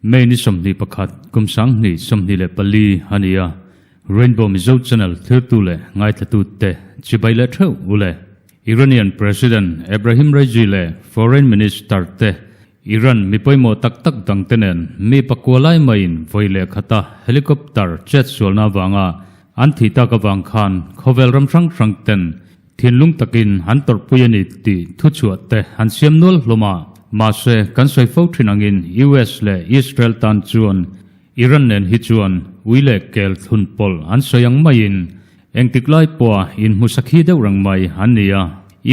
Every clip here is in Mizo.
May ni 21 kum 2024 a ni a, Rainbow Mizo Channel thirtu leh ngaithlatute chibai leh theuh u le. Iranian President Ebrahim Raisi leh Foreign Minister te Iran mi pawimawh tak tak dangte nen mi pakua lai maiin vawi leh khata helicopter chetsualna avanga an thih tak avang khan khawvel ram hrang hrang ten thinlung takin an tawrhpui a ni tih thuchhuah te an siam nual hlawm a. Mahse, kan sawi fo thin angin US leh Israel tan chuan Iran nen hi chuan ui leh kel thlun pawlh an sawi ang maiin engtik lai pawha inhmu sakhi deuh reng mai an ni a.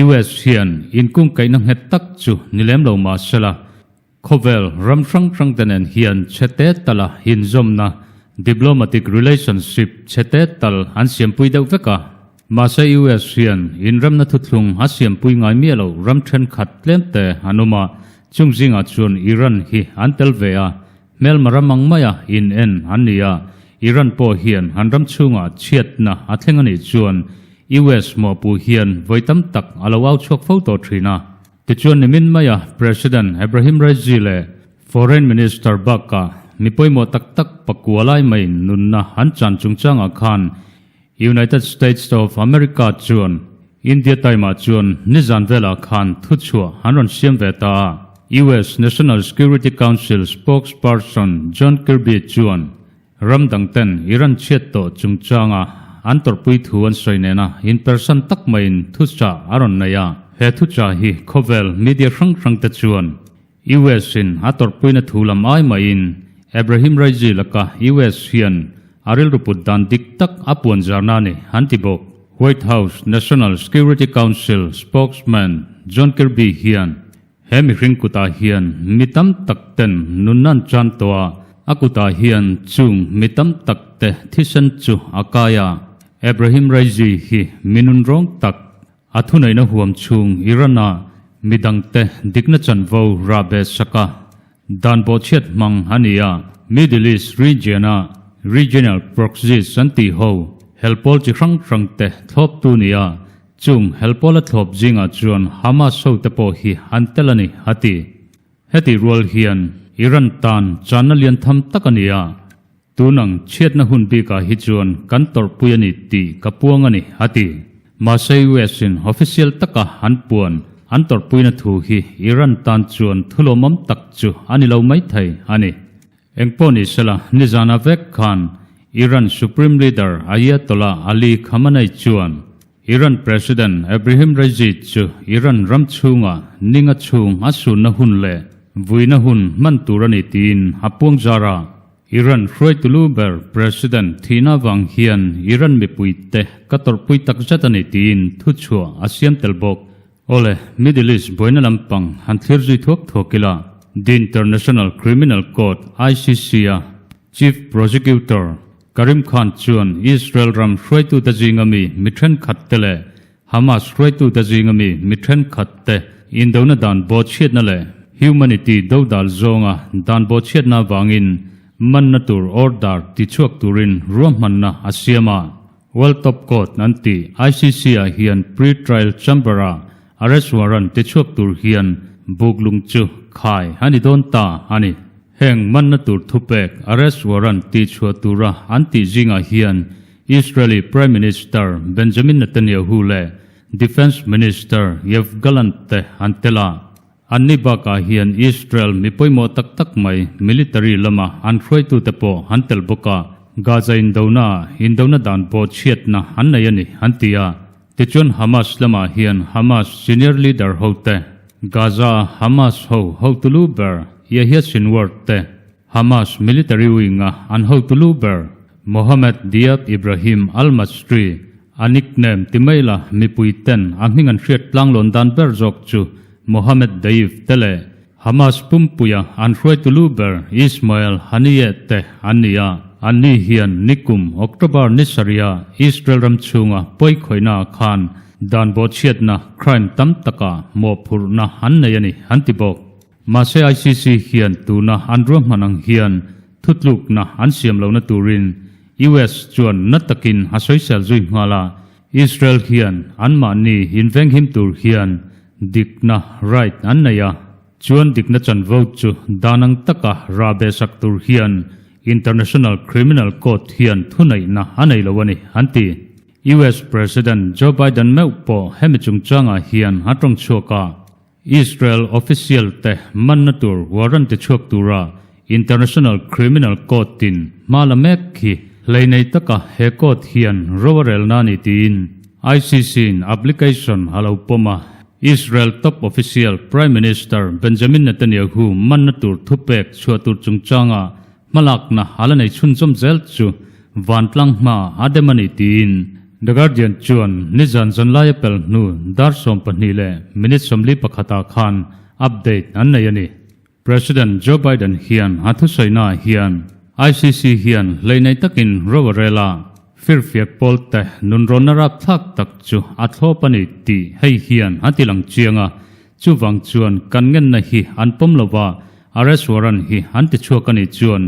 US hian inkungkaihna nghet tak chu ni lem lo mah sela, khawvel ram hrang hrang te nen hian chhete tala inzawmna, diplomatic relationship, chhete tal an siampui deuh vek a. Mahse US hian inremna thuthlung a siampui ngai miah lo ram thenkhat tlem te an awm a, chung zingah chuan Iran hi an tel ve a, Hmelma ram ang maia in en an ni a, Iran pawh hian an ram chhungah chhiatna a thleng a nih chuan US mawhpuh hian vawi tam tak a lo au chhuak fo tawh thin a. Tichuan nimin maia President Ebrahim Raisi leh Foreign Minister bakah mi pawimawh tak tak pakua lai maiin nunna an chan chungchangah khan United States of America chuan India time-ah chuan nizan velah khan thuchhuah an rawn siam ve ta a. US National Security Council spokesperson John Kirby chuan ram dangten Iran chhiat tawh chungchanga an tawrhpui thu an sawi nena inpersan tak maiin thuchah a rawn nei a. He thuchah hi khawvel media hrang hrangte chuan US-in a tawrhpuina thu lam ai maiin Ebrahim Raisi laka US hian a rilru put dan dik tak a puan zarna a ni, an ti bawk. White House National Security Council spokesman John Kirby hian he mihring kutah hian mi tam tak ten nunna an chan tawh a, a kutah hian chung mi tam tak te thisen chu a kai a. Ebrahim Raisi hi mi nunrawng tak A thuneihna huam chhung Iran-a midangte dikna chanvo rahbeh sak a, dan bawhchhiat hmang a ni a. Middle East region-a regional proxies an tih ho helpawl chi hrang hrangte thlawptu ni a, chung helpawl a thlawp zingah chuan Hamas hote pawh hi an tel a ni, a ti. Hetih rual hian Iran tan channa lian tham tak a ni a. Tunang chhiatna hun bikah hi chuan kan tawrhpui a ni tih ka puang a ni, a ti. Mahse US-in official taka an puan an tawrhpuina thu hi Iran tan chuan thulawmawm tak chu a ni lo maithei a ni. Engpawh ni sela, nizana vek khan Iran Supreme Leader Ayatollah Ali Khamenei chuan Iran President Ebrahim Raisi chu Iran ram chhungah ninga chhung a sunna hun leh vuina hun hman tur a ni tiin a puang zar a. Iran hruaitu lu ber President thihna vang hian Iran mipuite ka tawrhpui tak zet a ni tiin thuchhuah a siam tel bawk. Awle, Middle East buaina lampang han thlir zui thuak thuak ila, The International Criminal Court, ICC, a Chief Prosecutor Karim Khan chuan Israel ram hruaitute zinga mi mi thenkhatte leh Hamas hruaitute zinga mi mi thenkhatte indona dan bawhchhiatna leh humanity dodal zawnga dan bawhchhiatna avangin manna tur order tichhuak turin ruahmanna a siam a. World Top Court an tih ICC-ah hian pre-trial chamber-a arrest warrant tichhuak tur hian buklung chu khai a ni dawn ta a ni. Heng manna tur thupek arrest warrant tihchhuah tura an tih zingah hian Israeli Prime Minister Benjamin Netanyahu leh Defence Minister Yoav Gallant te an tel a. Anni bakah hian Israel mi pawimawh tak tak mai military lama an hruaitute pawh an tel bawk a, Gaza indona indona dan pawh chhiatna an nei a ni, an ti a. Tichuan Hamas lamah hian Hamas senior leader hote, Gaza Hamas ho hotulu ber Yahya Sinwar te, Hamas military wing-a an hotu lu ber, Mohammed Diab Ibrahim al-Masri, a nickname ti mai la mipui ten a hming an hriat tlanglawn dan ber zawk chu Mohammed Deif te leh Hamas pumpuia an hruaitu lu ber Ismail Haniyeh te an ni a. Anni hian nikum October ni sarih-a Israel ram chhunga pawikhawihnaah khan dan bawhchhiatna crime tam taka mawhphurhna an nei a ni, an ti bawk. Mahse ICC hian tuna an ruahman ang hian thutlukna an siam lohna turin US chuan na takin a sawisel zui nghal a, Israel hian anmahni invenghim tur hian dikna, right, an nei a, chuan dikna chanvo chu dan ang taka rah beh sak tur hian International Criminal Court hian thuneihna a nei lo a ni, an ti. US President Joe Biden meuh pawh hemi chungchangah hian a tawng chhuak a, Israel official te manna tur warrant ti chhuak tura International Criminal Court in hma la mek hi hleinei taka he court hian ro a relna a ni tiin ICC in application a lo pawm a. Israel top official Prime Minister Benjamin Netanyahu manna tur thupek chhuah tur chungchanga Hmalakna a la nei chhunzawm zel chu vantlang hma a dem a ni tiin The Guardian chuan nizan zanlaia pel hnu dar 12 leh minute 41 ah khan update an nei a ni. President Joe Biden hian a thusawiinaah hian ICC hian hleihneih takin ro a rel a, firfiak pawlte nunrawnna rapthlak tak chu a thlawp a ni tih hei hian a ti lang chiang a, Chuvang chuan kan ngenna hi an pawm lo va, arrest warrant hi an ti chhuak a nih chuan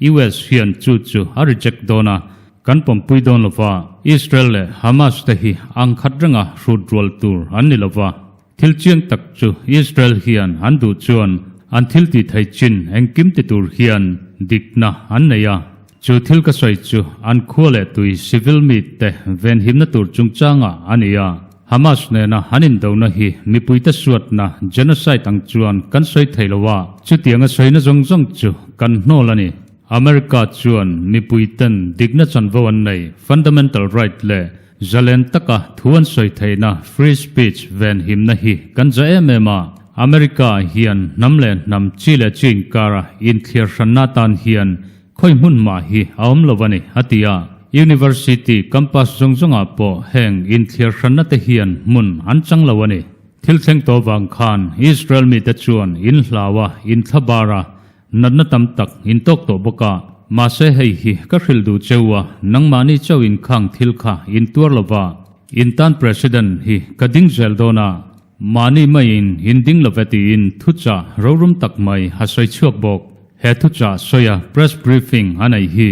US hian chu chu a reject dawn a, kan pawmpui dawn lo va. Israel leh Hamas te hi ang khat renga hrut rual tur an ni lo va. Thil chiang tak chu Israel hian an duh chuan an thil tih thei chin engkim ti tur hian dikna an nei a. Chu thil ka sawi chu an khua leh tui civil mite venhimna tur chungchangah a ni a. Hamas nena an indona hi mipuite suatna, genocide, ang chuan kan sawi thei lo a, chutianga sawina zawng zawng chu kan hnawl a ni. America chuan mipuiten dikna chanvo an nei, fundamental right, leh zalen taka thu an sawi theihna, free speech, venhimna hi kan za em em a. America hian hnam leh hnam, chi leh chi inkara inthliar hranna atan hian Khawi hmun mah hi a awm lo a ni, a ti a. University campus zawng zawngah pawh heng inthliar hranna te hian hmun an chang lo a ni. Thil thleng tawh vang khan Israel mite chuan in hlau a, in thlabar a, natna tam tak in tawk tawh bawk a. Mahse hei hi ka hrilh duh cheu a, nangmahni chauh in khang thil kha in tuar lo va, in tan President hi ka ding zel dawn a, Mahni maiin in ding lo ve tiin thuchah rorum tak mai a sawi chhuak bawk. He thuchah sawia press briefing a neih hi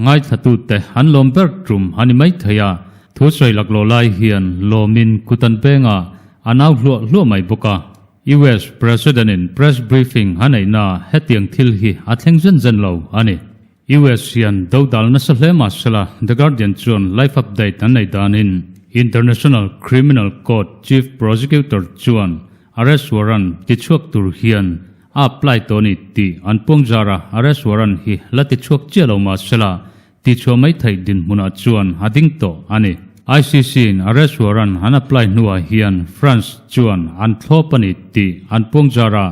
ngaithlatute an lawm ber tum a ni mai thei a, thu sawi laklawh lai hian lawmin kut an peng a, a nau hluah hluah mai bawk a. US President-in press briefing a neihnaah hetiang thil hi a thleng zen zen lo a ni. US hian dodal nasa hle mah sela, The Guardian chuan live update an nei danin International Criminal Court Chief Prosecutor chuan arrest warrant tichhuak tur hian a apply tawh a ni tih an puangzar a, arrest warrant hi la tichhuak chiah lo mah sela, tihchhuah mai theih dinhmunah chuan a ding tawh a ni. ICC-in arrest warrant an apply hnuah hian France chuan an thlawp a ni tih an puangzar a,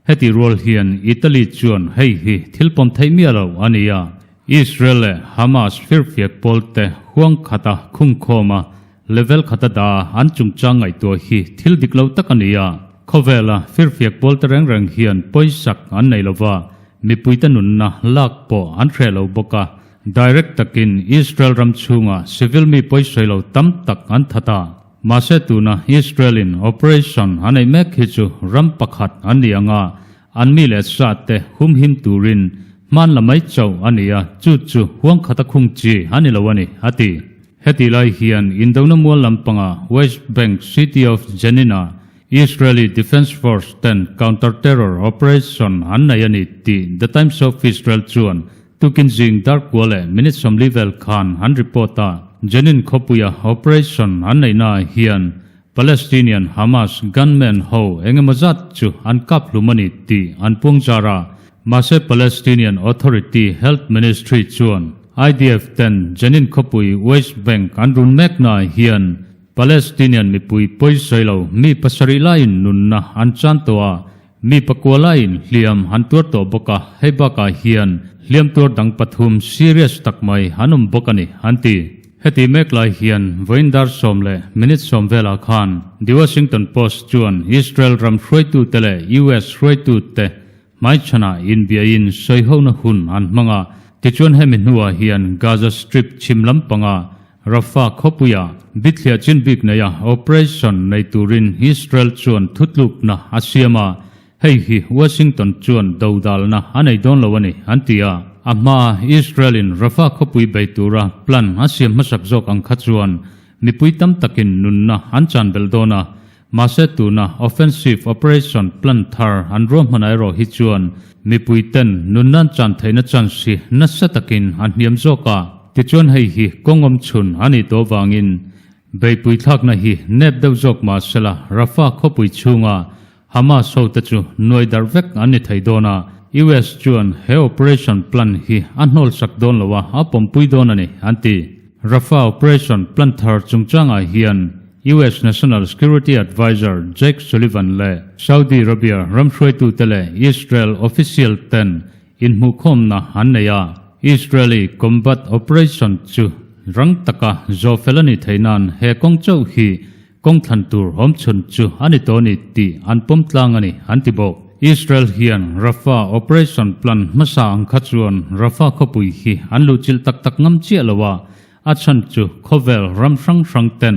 Heti rual hian Italy chuan hei hi thil pawm theih miah lo a ni a, Israel leh Hamas firfiak pawlte huang khata khungkhawm a, level khata dah a an chungchang ngaihtuah hi thil dik lo tak a ni a. Khawvela firfiak pawlte reng reng hian pawisak an nei lo va, mipuite nunna lak pawh an hreh lo bawk a. Direct takin Israel ram chhunga civil mi pawisawi lo tam tak an that a. Mahse tuna Israel in operation a neih mek hi chu ram pakhat an ni ang a, an mi leh sa te humhim turin hman la mai chauh a ni a, chu chu huang khata khung chi a ni lo a ni, a ti. Heti lai hian Indona mual lampanga West Bank city of Jenin ah Israeli Defence Force ten counter-terror operation an nei a ni tih The Times of Israel chuan Tukin zing dar kua leh minute 40 vel khan an report a, Jenin khawpuia operation an neihnaah hian Palestinian Hamas gunmen ho engemaw zat chu an kap hlum a ni tih an puangzar a, mahse Palestinian Authority Health Ministry chuan IDF ten Jenin khawpui West Bank an run meknaah hian Palestinian mipui pawisawi lo mi pasarih laiin nunna an chan tawh a, Mi pakua laiin hliam an tuar tawh bawk a, hei bakah hian hliam tuar dang pathum serious tak mai an awm bawk a ni, an ti. Heti mek lai hian vawiin dar 10 leh minute 10 velah khan The Washington Post chuan Israel ram hruaitute leh US hruaitute hmaichhanah inbiain sawihona hun an hmang a, tichuan hemi hnuah hian Gaza Strip chhim lampanga Rafah khawpuia bithliah chin bik neia operation nei turin Israel chuan thutlukna a siam a, hei hi Washington chuan dodalna a nei dawn lo a ni, an ti a. A hmaa Israel-in Rafah khawpui bei tura plan a siam hmasak zawk ang kha chuan mipui tam takin nunna an chan belh dawn a, mahse tuna offensive operation plan thar an ruahmanah erawh hi chuan mipui ten nunna an chan theihna chance hi nasa takin a hniam zawk a. Tichuan hei hi kawng awm chhun a nih tawh vangin beihpui thlakna hi nep deuh zawk mahsela Rafah khawpui chhunga Hamas hote chu nuai darh vek an ni thei dawn a, US chuan he operation plan hi a hnawlsak dawn lo a, a pawmpui dawn a ni, an ti. Rafah operation plan thar chungchangah hian US National Security Adviser Jake Sullivan leh Saudi Arabia ram hruaitute leh Israel official ten inhmuhkhawmna an nei a, Israeli combat operation chu rang taka zawhfel a nih theih nan he kawng chauh hi Kawng thlan tur awm chhun chu a ni tawh a ni tih an pawm tlang a ni, an ti bawk. Israel hian Rafah operation plan hmasa ang kha chuan Rafah khawpui hi an luhchilh tak tak ngam chiah lo a, a chhan chu khawvel ram hrang hrang ten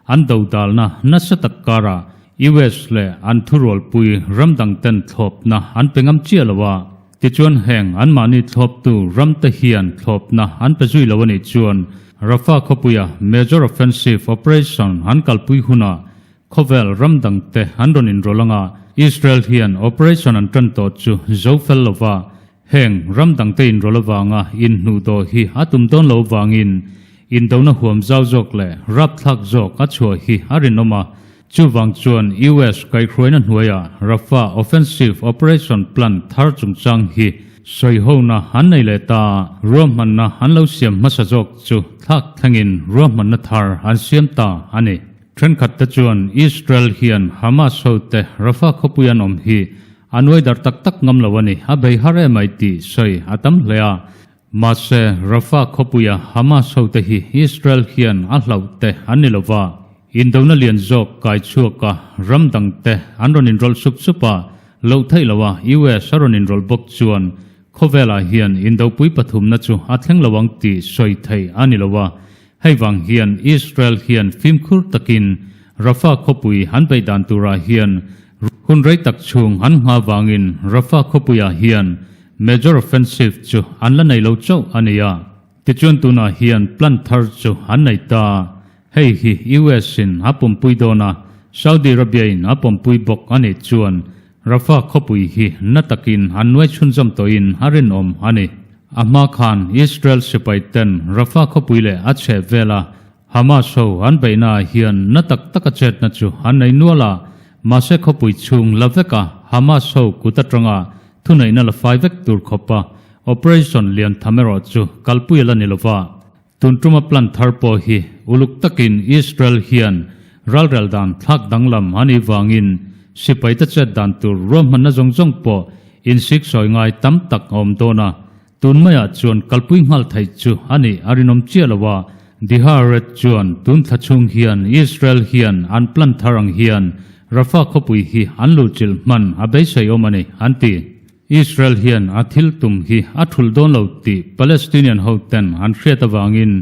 an dodalna nasa tak karah US leh an thurualpui ram dang ten thlawpna an pe ngam chiah lo a. Tichuan heng anmahni thlawptu ramte hian thlawpna an pe zui lo a nih chuan Rafah khawpuia major offensive operation an kalpui hunah khawvel ram dangte an rawn inrawlh anga Israel hian operation an tan tawh chu zo fel lova heng ram dangte inrawlh avanga inhnuh dawh hi a tum dawn lo vangin indona huam zau zawk leh rapthlak zawk a chhuah hi a rinawm a. Chuvang chuan US kaihhruaina hnuaiah Rafah offensive operation plan thar chungchang hi sawihona an nei leh ta a, ruahmanna an lo siam hmasa zawk chu thlak thlengin ruahmanna thar an siam ta a ni. Thenkhatte chuan Israel hian Hamas hote Rafah khawpui an awm hi a nuai darh tak tak ngam lo a ni, a bei har em ai tih sawi a tam hle a. Mahse, Rafah khawpuia Hamas hote hi Israel hian a hlauh te an ni lova, indona lian zawk kai chhuaka ram dangte an rawn inrawlh sup sup a, loh theih loha US a rawn inrawlh bawk chuan khawvelah hian indopui pathumna chu a thleng lo ang tih sawi theih a ni lo a. Hei vang hian Israel hian fimkhur takin Rafah khawpui an beih dan turah hian Hun rei tak chhung an hma vangin Rafah khawpuiah hian major offensive chu an la nei lo chauh a ni a. Tichuan tunah hian plan thar chu an nei ta. Hei hi US in a pawmpui dawn a, Saudi Arabia in a pawmpui bawk a nih chuan Rafah khawpui hi na takin an nuai chhunzawm tawhin a rinawm a ni. A hma khan Israel sipai ten Rafah khawpui leh a chheh vela Hamas ho an beihna ah hian na tak taka chetna chu an nei nual a, mahse khawpui chhung la veka Hamas ho kut atanga thuneihna la fai vek tur khawpa operation lian tham erawh chu kalpui a la ni lova. Tun tuma plan thar pawh hi uluk takin Israel hian ralrel dan thlak danglam a nih vangin sipaite chet dan tur ruahmanna zawng zawng pawh insiksawi ngai tam tak a awm dawn a, Tun maiah chuan kalpui nghal theih chu a nih a rinawm chiah lo a, Dihaaret chuan tun thla chhung hian Israel hian an plan thar ang hian Rafah khawpui hi an luhchilh hman a beisei awm a ni, an ti. Israel hian a thil tum hi a thulh dawn lo tih Palestinian hoten an hriat avangin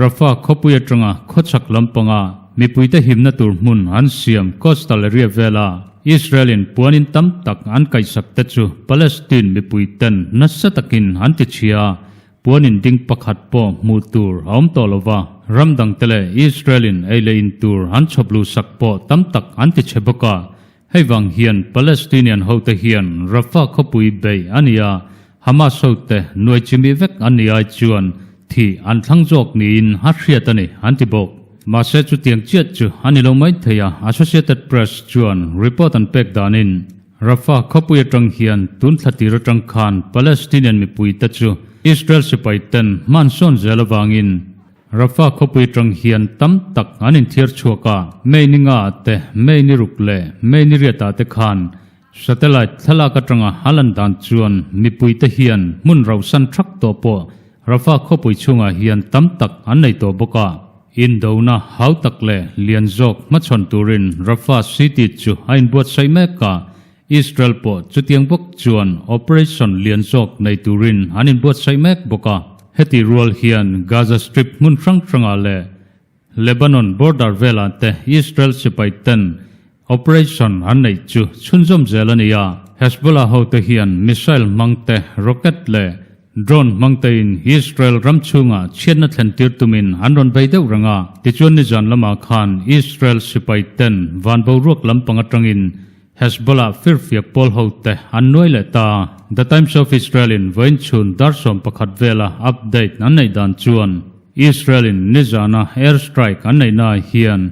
Rafah khawpui atanga khawchhak lampanga mipuite himna tur hmun an siam coastal area vela Israel-in puanin tam tak an kaihsak te chu Palestine mipui ten nasa takin an ti chhia a, puanin ding pakhat pawh hmuh tur a awm tawh lo va, ram dangte leh Israel-in ei leh in tur an chhawp luhsak pawh tam tak an ti chhe bawk a. Hei vang hian Palestinian hote hian Rafah khawpui beih a ni a, Hamas hote nuai chimih vek an ni ai chuan thih an thlang zawk niin a hriat a ni, an ti bawk. Mahse chutiang chiah chu a ni lo mai thei a, Associated Press chuan report an pek danin Rafah khawpui atang hian tun thla tir atang khan Palestinian mipuite chu Israel sipai ten hman sawn zel avangin Rafah khawpui atang hian tam tak an inthiar chhuak a, May ni nga ah te, May ni ruk leh May ni riat ah te khan Satellite thlalak atanga a lan dan chuan mipuite hian hmun rauhsan thak tawh pawh Rafah khawpui chhungah hian tam tak an nei tawh bawk a. Indona hau tak leh lian zawk hmachhawn turin Rafah city chu a inbuatsaih mek a, Israel pawh chutiang bawk chuan operation lian zawk nei turin an inbuatsaih mek bawk a. Heti rual hian Gaza Strip hmun hrang hrangah leh Lebanon border velah te Israel sipai ten operation an neih chu chhunzawm zel a ni a. Hezbollah hote hian missile hmang te, rocket leh Drone hmangtein Israel ram chhungah chhiatna thlentir tumin an rawn bei deuh reng a, tichuan nizan lamah khan Israel sipai ten van boruak lampang atangin Hezbollah firfiak pawl hote an nuai leh ta. The Times of Israel in vawiin chhun dar 11 vela update an neih dan chuan Israel in nizana air strike an neihnaah hian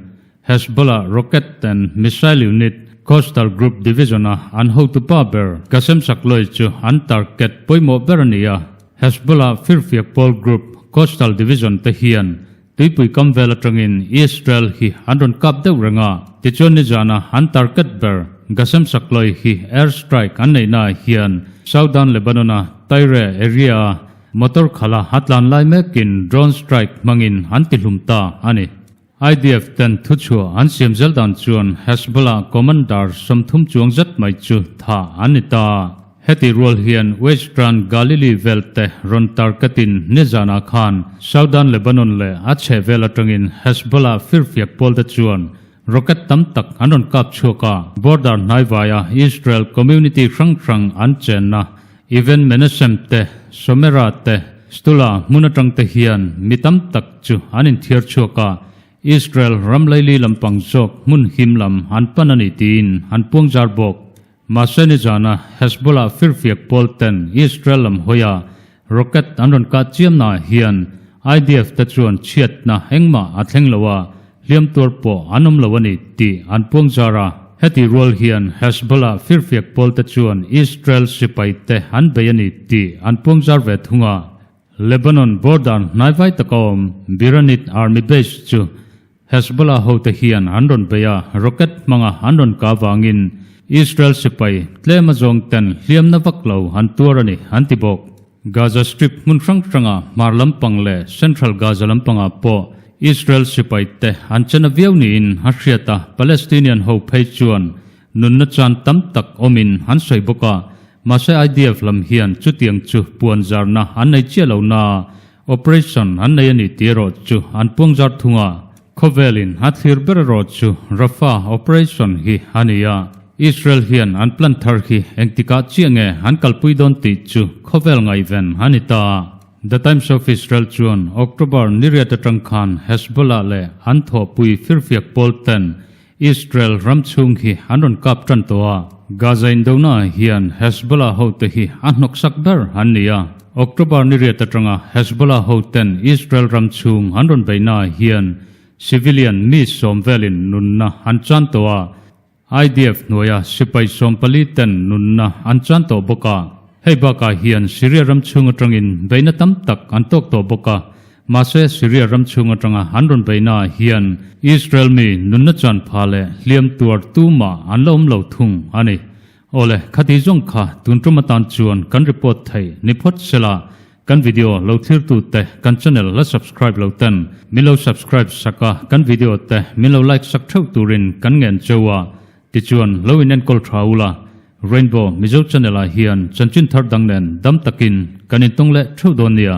Hezbollah rocket and missile unit Coastal Group Division-a an hotupa ber Qasem Sakloi chu an target pawimawh ber a ni a. Hezbollah firfiak pawl group Coastal Division te hian tuipui kam vel atangin Israel hi an rawn kap deuh reng a. Tichuan nizana an target ber Qasem Sakloi hi air strike an neihnaah hian Southern Lebanon-a Tyre area-a motor khala a tlan lai mekin drone strike hmangin an tihlum ta a ni. IDF ten thuchhuah an siam zel dan chuan Hezbollah commander 30 chuang zet mai chu tha an ni ta. Heti rual hian Western Galilee vel te rawn targetin nizanah khan Southern Lebanon leh a chheh vel atangin Hezbollah firfiak pawl te chuan rocket tam tak an rawn kap chhuak a. Border hnaivaia Israel community hrang hrang an chenna Even Menashem te, Somera te, Stula hmun atang te hian mi tam tak chu an inthiar chhuak a, Israel ram laili lampang zawk hmun him lam an pan a ni tiin an puang zar bawk. Mahse nizana Hezbollah firfiak pawl ten Israel lam hawia rocket an rawn kah chiamnaah hian IDF te chuan chhiatna engmah a thleng lo a, Hliam tuar pawh an awm lo a ni tih an puang zar a. Heti rual hian Hezbollah firfiak pawlte chuan Israel sipaite an bei a ni tih an puang zar ve thung a. Lebanon border hnaivai taka awm Biranit Army Base chu Hezbollah hote hian an rawn bei a, rocket hmanga an rawn kah vangin Israel sipai tlem azawng ten hliamna vak lo an tuar a ni an ti bawk. Gaza Strip hmun hrang hranga hmar lampang leh Central Gaza lampangah pawh Israel sipai te an chena viau niin a hriat a, Palestinian ho phei chuan nunna chan tam tak awmin an sawi bawk a, mahse IDF lam hian chutiang chu puan zarna an nei chiah lo naa operation an nei a ni tih erawh chu an puang zar thung a. Khawvelin a thlir ber erawh chu Rafah operation hi a ni a, Israel hian an plan thar hi engtikah chiah nge an kalpui dawn tih chu khawvel ngaihven a ni ta. The Times of Israel chuan October niriat atang khan Hezbollah leh an thawhpui firfiak pawl ten Israel ram chhung hi an rawn kap tan tawh a. Gaza indona hian Hezbollah hote hi a hnawksak ber an ni a. October niriat atanga Hezbollah hoten Israel ram chhung an rawn beihnaah hian civilian mi sawm velin nunna an chan tawh a. IDF hnuaia sipai 14 ten nunna an chan tawh bawk a. Hei bakah hian Syria ram chhung atangin beihna tam tak an tawk tawh bawk a. Mahse Syria ram chhung atanga an rawn beihnaah hian Israel mi nunna chan pha leh hliam tuar tumah an la awm lo thung a ni. Awle, khati zawng kha tun tum atan chuan kan report thei ni phawt sela Kan video lo thlir tu te kan channel la subscribe lo ten min lo subscribe sak a, kan video te min lo like sak theuh turin kan ngen cheu a, tichuan lo in enkawl tha ula, Rainbow Mizo channel ah hian chanchin thar dang nen dam takin kan intawng leh theuh dawn nia.